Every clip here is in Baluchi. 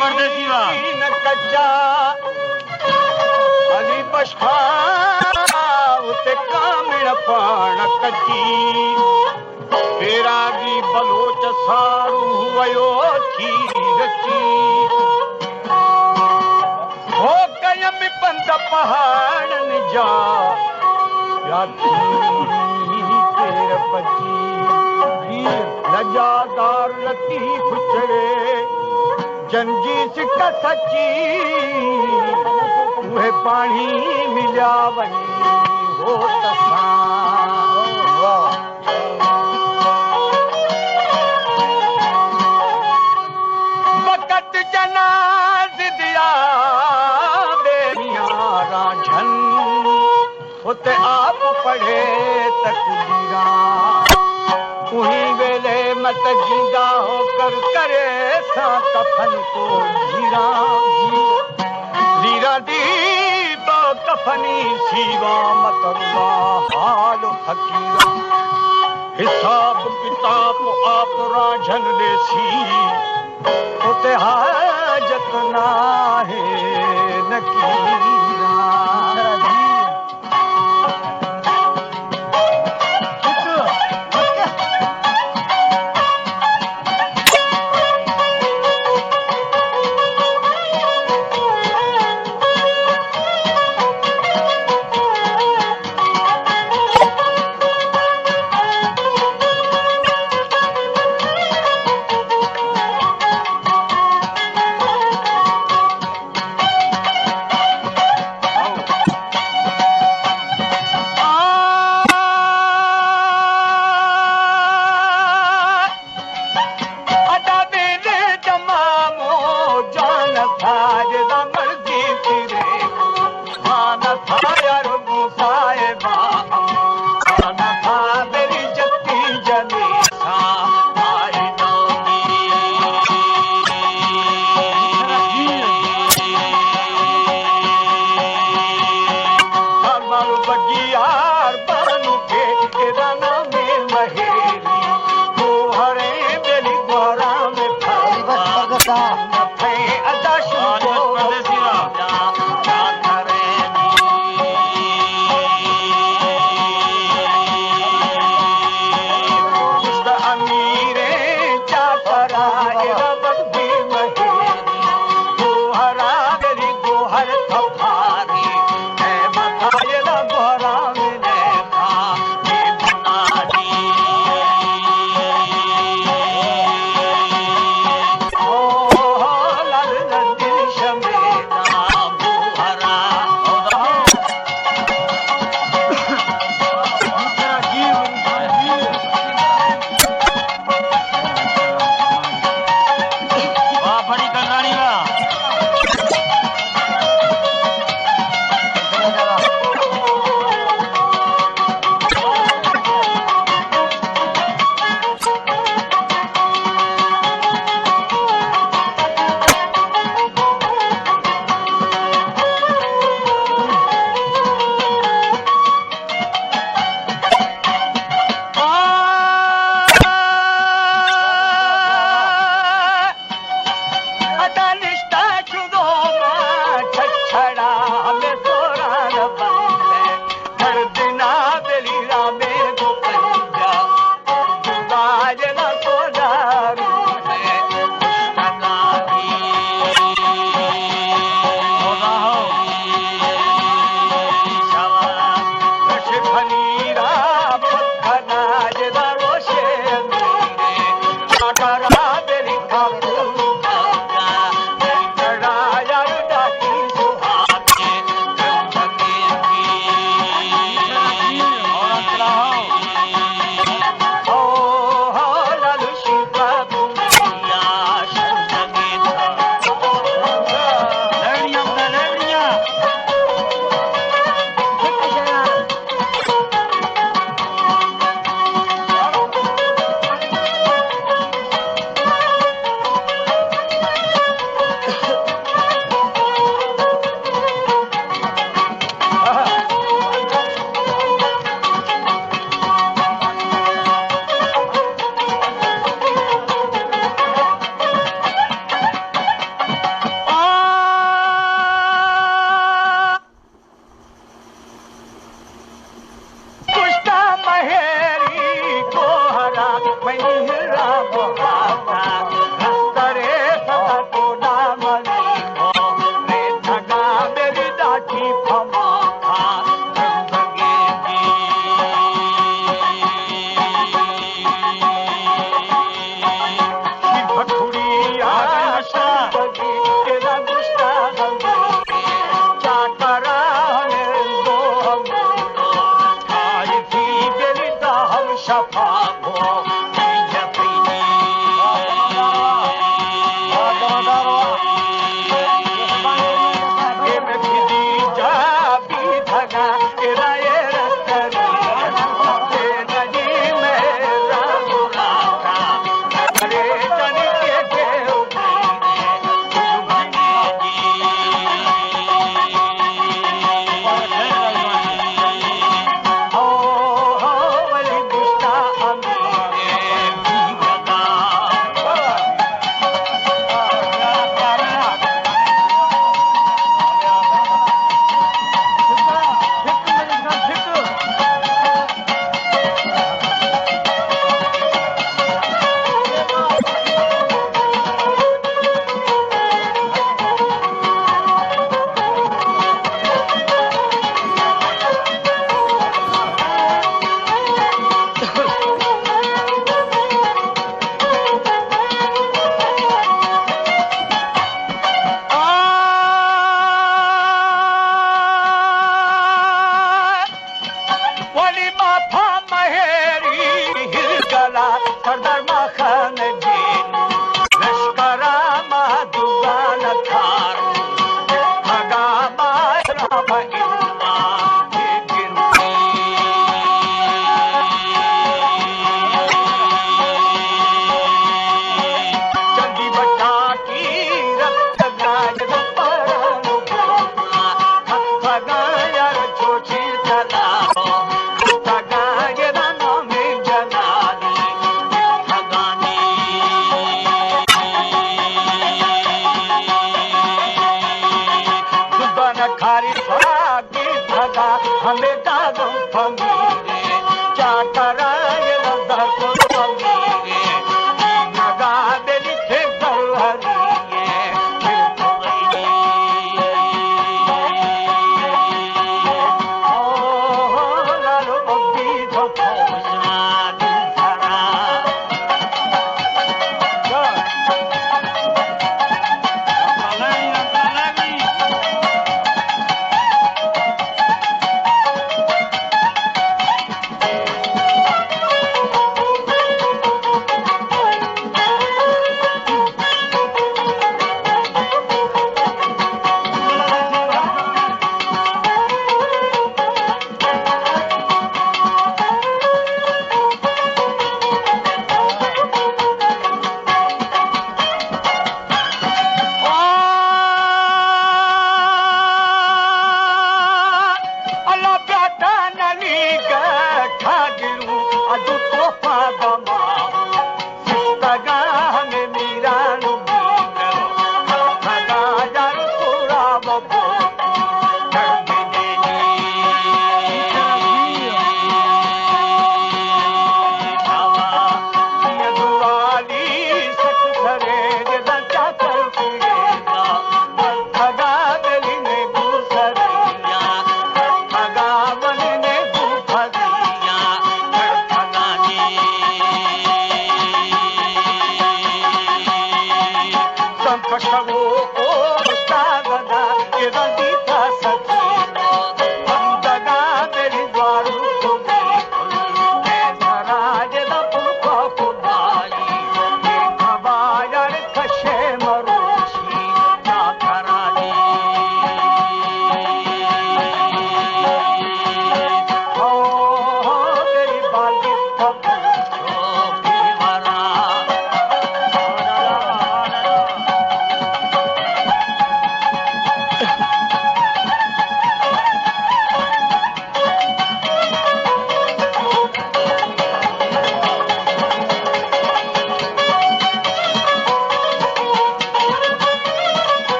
پردیسی وا۔ نہ کچا علی بشخا، ات کامڑ پاݨ کچی۔ بیراگی بلوچ ساڑو ویو تھی رچی۔ ہو قیم پند پہاڑن جا، یا تھی تیر پچی۔ لجا دار لطیف چڑے، جنگی سکہ سچی، اوہ پاݨی ملیا ونی ہو تساں۔ وقت جناز دیا بیریاں راجھن، ات آپ پڑھے تقدیراں۔ کوئی ویلے مت جیندا ہو کر کرے ساں کفن کو زیراں۔ زیراں دی با کفنی سیواں مترواں حال فقیراں۔ حساب کتاب آپ راجھن لیسی، ات حاجت ناہے نکیراں۔ ادا میرے تمام جان ساجدہ مرضی تیرے۔ خان سایہ رو صاحبہ، خان سا میری جتی جنی سا آئی نامی۔ ہمر بگیار بانو کے تیرا نام مہیری، گوہریں میری گوہرام پھرتا۔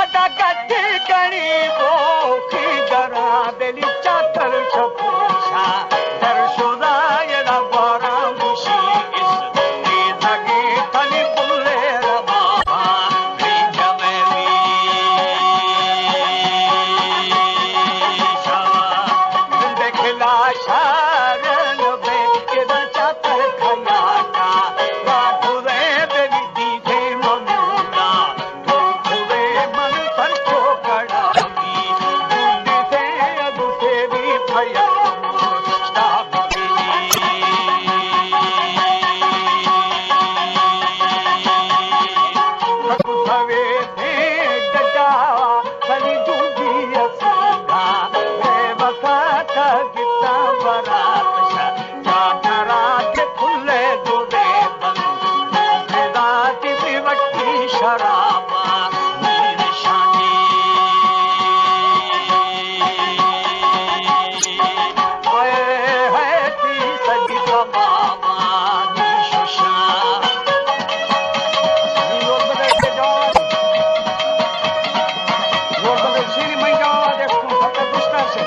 ادا گتی گنی بوکی گرا بلی چاتر شپوشا در شدای را باران گوشی اس ریزگی تنی بلے را بابا ریجمه وی شوا دل بکلا شارن بے کدا چاتر کھیاتا را تھوڑے بلی دیدے ممونا چاکرا کہ پھلے دودے بند، پیدا تی وٹی شرابا نیر شانی۔ ہائے ہائے تی سجی کبابا نیر ششا۔ نور بدل کے جان، نور بدل شیری مینگا دیکھو، پتہ گشتہ سے۔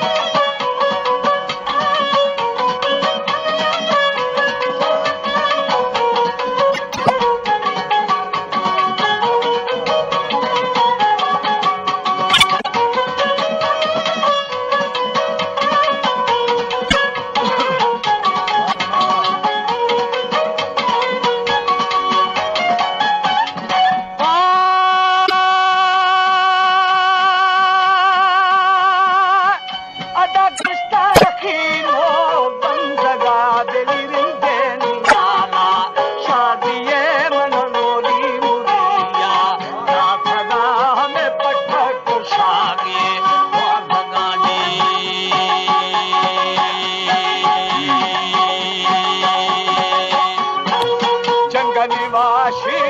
ادا گشتہ یقینو بندگا دلی رندے نالا، شادی من لولی مریا، ناتگا ہمیں پٹک شاگے وابگانی۔ جنگنی واشی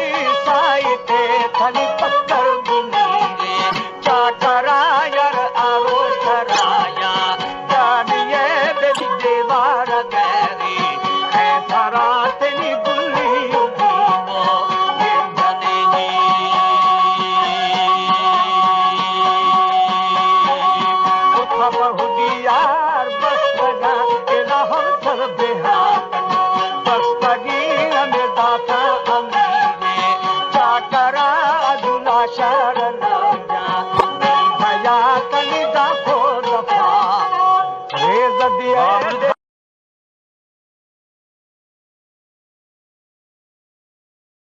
سائی تے تھنی پتھر بنی رے، چاکرا یار آروس ترایا، جانیے بے دیوار گری، اے سراتنی گلی دیمو، جنینی۔ اتھا پہدی یار بستگا، اے راہم سر بہار، بستگی ہمیں داتا امیرے، چاکرا عبداللہ شہر